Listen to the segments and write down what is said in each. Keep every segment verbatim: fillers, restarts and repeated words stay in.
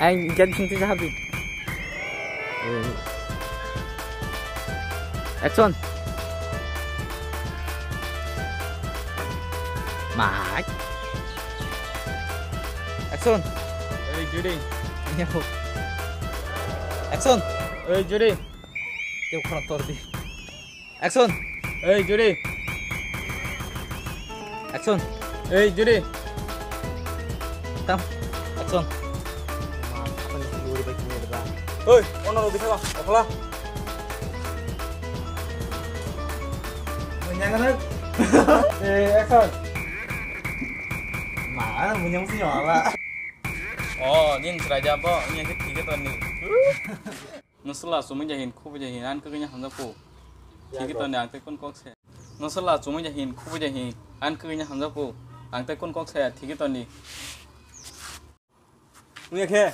Ang get sing tisa habi. Action. Mike. Action. Hey, Judy. Action. Hey, Judy. Teo khorang tor di. Action. Hey, Judy. Action. Hey, Judy. Tam. Action. Hey, ono rodi khala, okla. Munyang na. Eh, action. Ma, munyang sih ala. Oh, ning seraja apa? Ini yang ketiga tuh nih. Nwswla chumui ja hin, khubui ja hin, ani kwkwi hamjakgo. Thikhe toni ang tei kun kok se. Nwswla chumui ja hin, khubui ja hin, ani kwkwi hamjakgo. Ang tei kun kok se, thikhe toni. Wngya khe.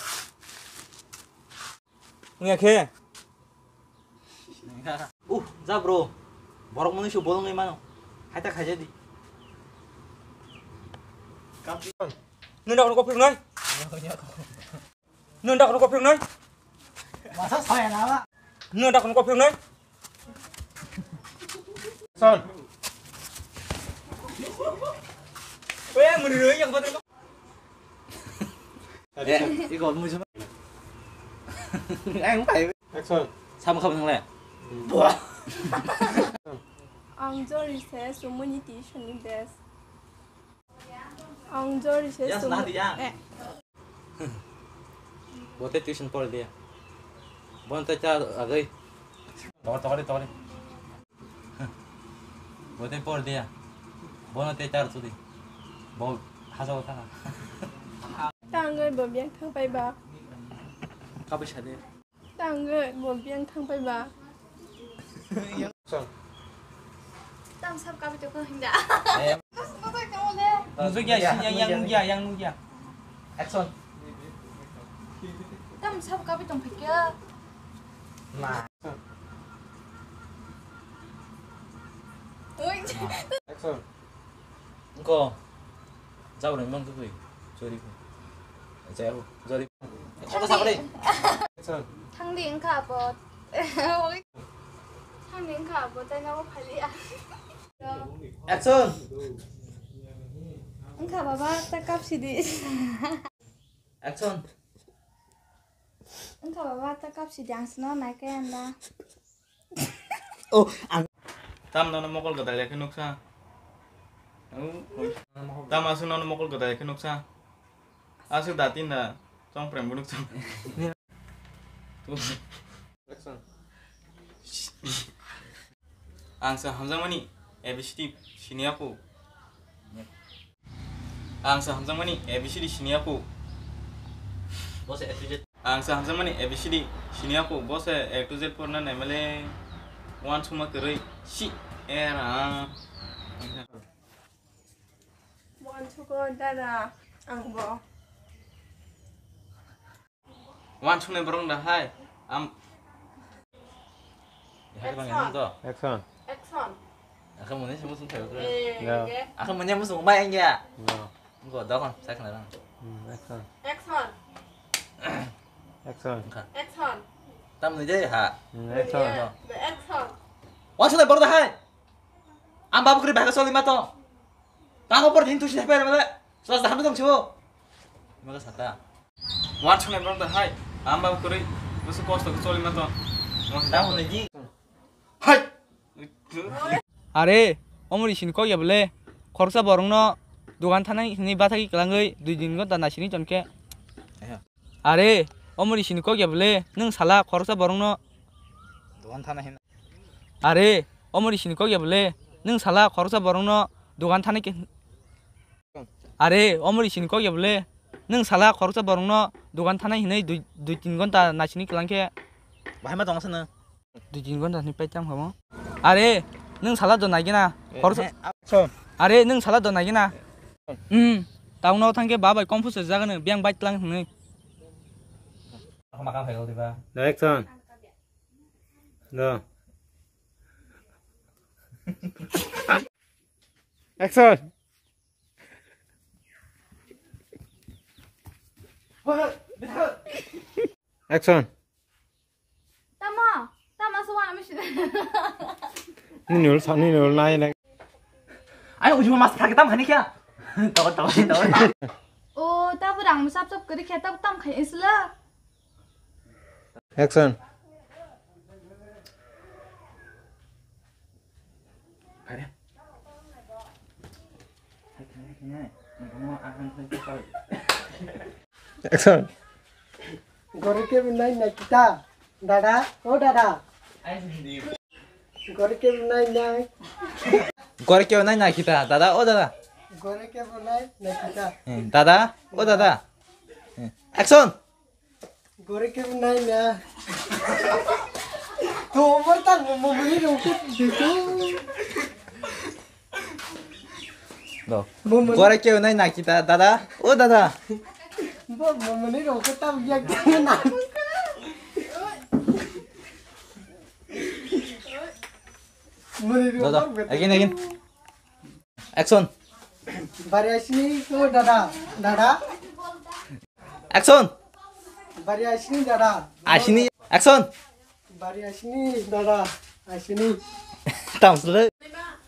Wngya khe. Uh, ja bro. Borok mwnwi su bolongwi mano. Haita khaija di. Nunda kono kok phirnai? Nunda kono kok phirnai? Masa saya nama? Nunda kono kok phirnai? Son. Oya muni roi yang kotor. Eh, iko mui sama. Ang pai. Action. Sama kamu nang le. Buah. Ang jori se sumuni ti suni bes. Ang jori se Yang sumuni. Senang dia. Eh. Bote tuition por dia. Bon te cha agai. Tokari tokari tokari. Bote por dia. Bono te char tudi. Bo hasa kota. Tangoi bo biang thang pai ba. Kabe sade. Tangoi bo biang thang pai ba. Song. Tam sab kabe to kong hinda. Eh. Nujukya, yang, yang nukya, yang nukya. Action. Tam sab kabe tong phikya. Ma. Oi. Action. Engko. Jabo ni mang tubui. Sorry. Jaya ho. Sorry. Action. Thangdi engka abo. Thangdi engka abo tai nabo phali. Action. Engka baba ta kapsidi. Action. Engka baba ta kapsidi ang sino naike anda. Oh, ang. Tam nono mokol gada lekhe nuksa. Oh, oh. Tam aswk nono mokol gada lekhe nuksa. Aswk da tin da chong prem bo nuksa. Action. Ang se hamjakmani A B C D siniya po. Ang se hamjakmani A B C D siniya po. Bo se A to Z. Ang se hamjakmani A B C D siniya po. Bo se A to Z porna naimale one suma kwrwi si era. One suko dada ang bo. Wan sune borong da hai. Am. Hai bang yang to. Action. Action. Akan mune semu sung thayo kre. Eh, Ya. Oke. Akan mune musu mai yang ya. No. Go da kon sak na rang. Hmm, action. Action. Action. Action. Tam ni jai ha. Hmm, action. Yeah, the action. Wan sune borong da hai. Am babu kri baga soli mato. Tango por din tu sih pera mele. Sila saham dong chibo. Maga sata. Wan sune borong da hai. Am babu kri. Musu kosto ko soli mato. Mo da hone ji. Hai. Are, omori sin kok ya bole. Khoroksa borong no dogan thanai hini bathagi kelangoi dui din go da nasini chonke. Are, omori sin kok ya bole. Nung sala khoroksa borong no. Dogan thanai hin. Are, omori sin kok ya bole. Nung sala khoroksa borong no dogan thanai ke. Are, omori sin kok ya bole. Nung sala khoroksa borong no dogan thanai hinai dui, dui tin gonta nasini kelang khe. Bahai ma tong sana. Dui tin gonta ni paitam khamo. Are, nung sala do nai gina. Khoroksa. Action. Are, nung sala do nai gina. Hmm. Taung no thang khe ba bai confuse jaga no biang bai tlang hinai. Makam hai diba. Action. No. Action. Action. Tamo, tamo suwa ami si. Nini ul sa, nini ul nai nai. Ayo, ujung mas phak tam khani kya? Tawa, tawa, tawa. O, tabo rang sap sap kari kya, tabo tam khai isla. Action. Action. Gore ke nai nai kita, dada, o dada. Gore ke nai nai. Gore ke nai nai kita, dada, o dada. Gore ke nai nai kita. Eh, dada, o dada. Eh, action. Gore ke nai na. To mo ta mo mo ni ro ke dito. Do. Mo mo. Gore ke nai na kita, dada. O dada. Bo mo mo ni ro ke ta ya ke na. Mo ni ro. Do, do. Again, again. Action. Bari asini ko dada, dada. Action. Bari asini dada. Asini. Action. Bari asini dada, asini. Tamsle.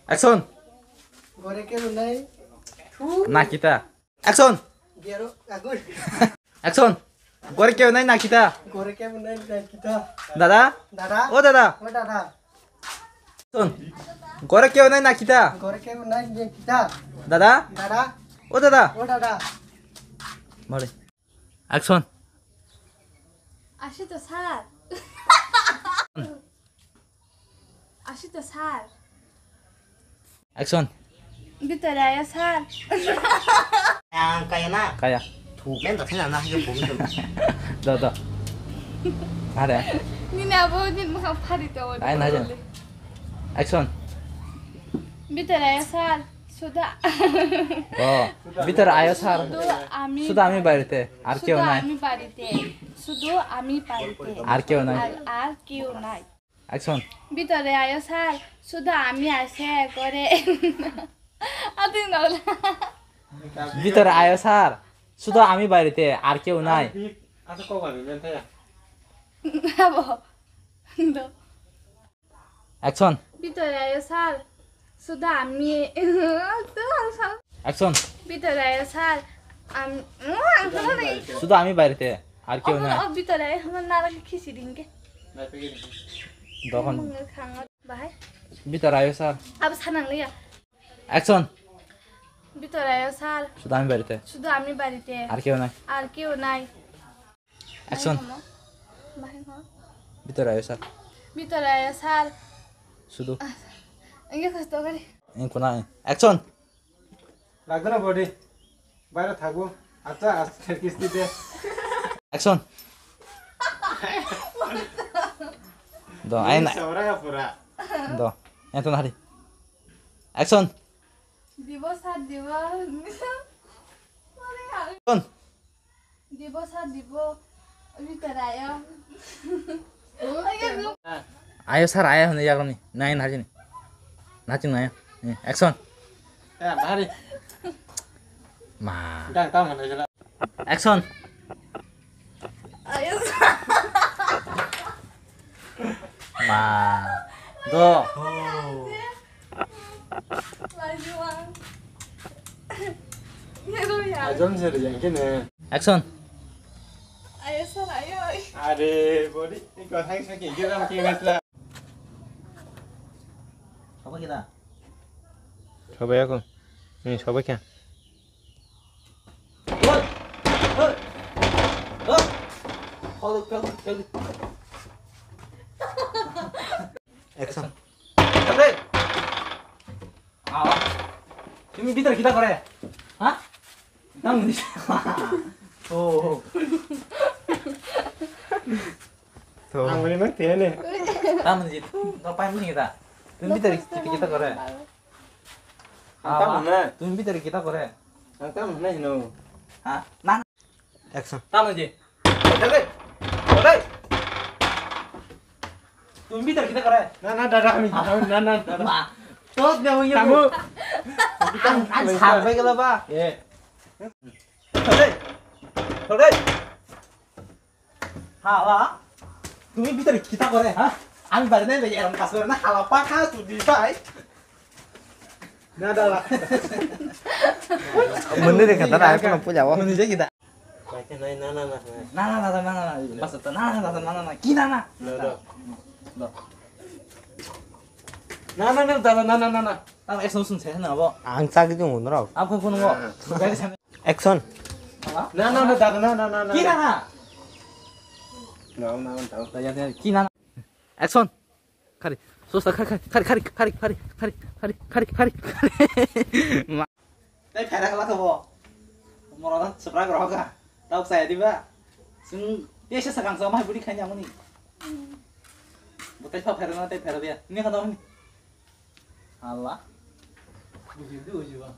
Action. Gore ke nai. Thu. Nakita. Action. Gero, agur. Action. Gore ke nai nakita. Gore ke nai nakita. Dada. Dada. O dada. O dada. Action. Gore ke nai nakita. Gore ke nai nakita. Dada. Dada. O dada. O dada. Mare. Action. Ashi to sir. Ashi to sir. Action. Bitore ayo sir. Ang kaya na. Kaya. Thuk men tak na na yo bom tu. Do do. Ada. Nini abo nini mukhang phari to. Ai na ja. Action. Bitore ayo sir. Suda. Oh. Bitore ayo sir. Suda ami. Suda ami barite. Ar keu nai. Suda ami barite. Suda ami barite. Ar keu nai. Ar, ar keu nai. Action. Bitore ayo sir, sudu ami ase gore. Ati nola. Bitore ayo sir, sudu ami barite, ar keu nai. Abo. Do. Action. Bitore ayo sir, sudu ami. Action. Bitore ayo sir, am, ang kono nai. Sudu ami barite, ar keu nai. O bitore ayo, hamar nara khichi dingke. Dohon. Bahai. Bitore ayo sir. Abo sanang liya. Action. Bitore ayo sir. Sudu ami barite. Sudu ami barite. Ar keu nai. Ar keu nai. Action. Bahai hono. Bahai hono. Bitore ayo sir. Bitore ayo sir. Sudu. Enggak kasih tau kali. Ini kuna. Action. Lagana body. Baira thago. Acha, acha, kisti de. Action. Do, aina. Saura ya pura. Do. Yang tu hari. Action. Dibo sir, dibo. Action. Dibo sir, dibo. Bitore ayo. Ayo sir, ayo hwnwi yagroni. Nai, nai, nai. Nai, nai. Eh, action. Ya, nari. Ma. Dang, tang, mana jela. Action. Ayo sir. Ma. Do. Lajuang. Ajam sir, yang kene. Action. Ayo sir, ayo. Are, body, ini kau thanks makin, kita makin ngasla. Apa kita? Coba ya, aku. Ini coba ya. Action. Awa. Tumi bhitor kita kore? Ha? Tamo ni. Oh. To. Ang ni mang tene. Tamo ni. No pai ni kita. Tumi bhitor kita kore? Ang tamo na. Tumi bhitor kita kore? Ang tamo na hino. Ha? Na. Action. Tamo je. Dale. Dale. Tumi bhitor kita kore? Na, na, dada, kami. Na, na, na, dada. Ma. Tot ne wong. Tamo. Ang, ang sar bai gelo ba. Ye. Dale. Dale. Hala, তুমি ভিতরে কিতা করে, হ্যাঁ? আমি বাড়ি নাই, এরকম কাজ করে না, হালা পাখা, তুই দিস ভাই। না, দাদা। Mundiri kata na, aku nampu jawa. Mundiri kita. Pakai nai, na, na, na, na. Na, na, na, na, na, na, na. Basta, na, na, na, na, na, na. Ki na, na? Na, na. Na, na, na, dada, na, na, na, na. Ang action sun se na bo. Ang chak di ngun rok. Ang kun kun bo. Gari san. Action. Na, na, na, dada, na, na, na, na. Ki na, na? Na, na, na, na. Dada, dada, ki na, na? Action. Khari. Sosa khari, khari, khari. Ma. Tei phaira khala kha bo. Moro na subscribe rok kha. Tau saya diba. Sung tei se sakang sa mai budi khanya muni. Bo tei pha phaira na tei phaira dia. Ni kha tau ni. Allah. Buji du buji ba.